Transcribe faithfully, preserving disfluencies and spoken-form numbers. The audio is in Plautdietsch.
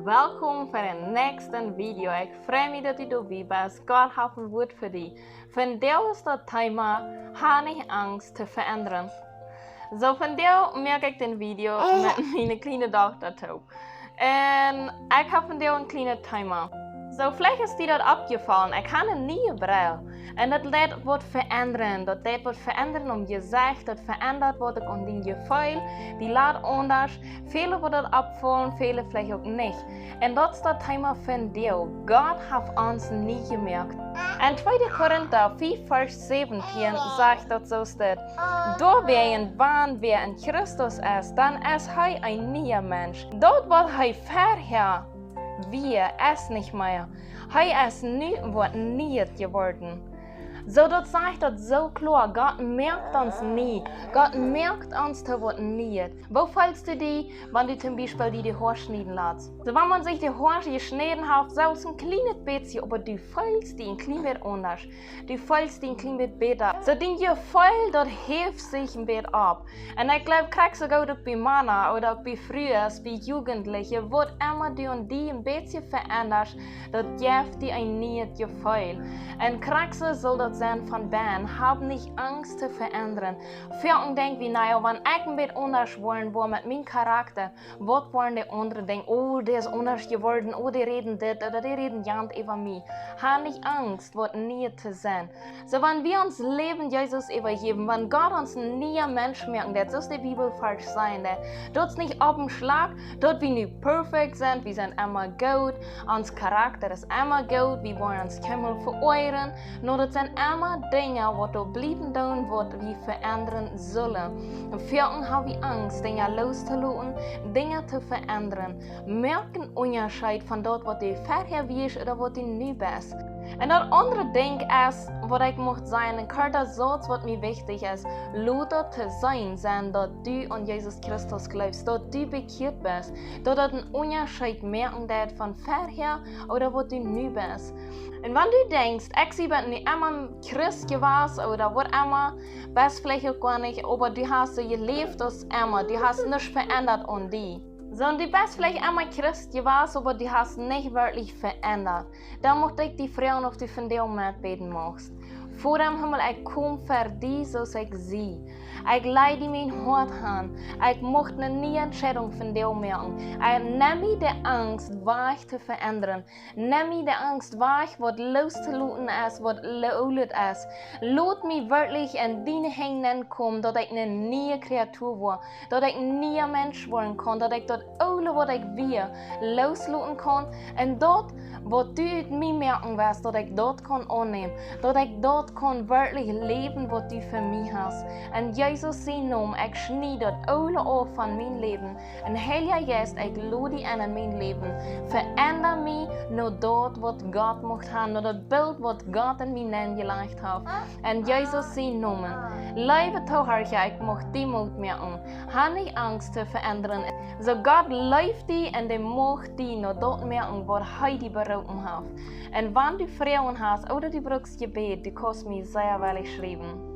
Welkom fa dän näakjsten Video. Ekj frei mie, daut du doabie best. Gott haft een Wuat fa die. Vondoag es daut Thema: Ha nich Angst to veendren. Soo, vondoag moak ekj dän Video met miene kjliene Dochta toop. Un ekj hab vondoag een kjlienet Thema. Soo, veleicht es die daut oppjefollen, ekj hab eene niee Brell. Un daut deit waut veendren. Daut deit waut veendren aum Jesecht, daut veendat waut uk aun dien Jefeel. Die lat aundasch. Väle woat daut oppfaulen, väle veleicht uk nich. Un daut es daut Thema vondoag: Gott haft ons nie jemoakt. En tweede Korinta fief, Varsch säwentieen sajcht daut soo: Doawäajen, wan wäa en Christus es, dan es hee een niea Mensch. Daut waut hee verhäa wia, es nich mea. Hee es nu waut Nieet jeworden. Soo, daut sajcht daut soo kloa: Gott moakt ons nie. Gott moakt ons to waut Nieet. Woo feelst du die, wan du toom Biespel die de Hoa schnieden latst? Soo, wan maun sikj de Hoa jeschnäden haft, selfst een kjlienet bät, oba du feelst die een kjlien bät aundasch. Du feelst die een kjlien bät bäta. Soo, dien Jefeel, daut häft sikj een bät opp. Un ekj gleew, krakjt soo goot uk bie Mana ooda uk bie Frues, bie Jugentliche, waut emma du aun die een bät veendasch, daut jeft die een nieet Jefeel. Un krakjt soo saul daut sennen von bennen: Hab nich Angst to veendren. Väl mol denkj wie: Na jo, wan ekj een bät aundasch woaren woa met mien Charakta, waut woaren de aundre denkjen? Oh, dee es aundasch jeworden, oh, dee räden dit ooda dee räden jant äwa mie. Ha nich Angst, waut Nieet to sennen. Soo, wan wie ons Läwen Jesus äwajäwen, wan Gott ons een niea Mensch moaken deit, soo aus de Bibelvarsch sajcht, daut es nich opp een Schlach, daut wie nu perfekt sent, wie sent emma goot, ons Charakta es emma goot, wie woaren ons kjeenmol veoajren. Nä, daut sent emma Dinja waut doa bliewen doonen, waut wie veendren sellen. Un väl mol hab wie Angst, Dinja looszoloten, Dinja to veendren. Moak een Unjascheet von daut waut du verhäa wieescht ooda waut du nu best. Un daut aundre Dinkj es, waut ekj mucht sajen, een korta Sauz waut mie wichtich es: Lot daut to seenen sennen daut du aun Jesus Christus jleefst, daut du bekjieet best, daut daut een Unjascheet moaken deit von verhäa ooda waut du nu best. Un wan du denkjst: Ekj sie, ben nu emma Christ jewast ooda waut emma, best veleicht uk goanich, oba du hast soo jeläft aus emma, du hast nuscht veendat aun die. Soo, un du best veleicht emma Christ jewast, oba du hast nich werkjlich veendat. Dan mucht ekj die froagen, auf du vondoag metbäden muchst. Voda em Himmel, ekj kom ver die soo aus ekj sie. Ekj laj die mien Hoat han. Ekj mucht eene niee Entscheidunk vondoag moaken. Un nemm mie de Angst wajch to veendren. Nemm mie de Angst wajch, waut looszoloten es, waut lo-, oolet es. Lot mie werkjlich en diene Henj nenkomen, daut ekj eene niee Kreatua woa, daut ekj een niea Mensch woaren kaun, daut ekj daut oole, waut ekj wia, loosloten kaun, un daut, waut du ut mie moaken west, daut ekj daut kaun aunnämen, daut ekj daut kaun werkjlich läwen, waut du fa mie hast. En Jesus sien Nomen, ekj schnie daut oole auf von mien Läwen. Un Heilja Jeist, ekj lod die en en mien Läwen. Veenda mie no daut, waut Gott mucht han, no daut Bilt, waut Gott en mie nenjelajcht haft. En Jesus sien Nomen. Leewe Toohiera, ekj mucht die Moot moaken. Ha nich Angst to veendren. Soo, Gott leeft die un dee mucht die no daut moaken, waut hee die beroopen haft. Un wan du Froagen hast ooda du brukst Jebäd, du kaust mie sea woll schriewen.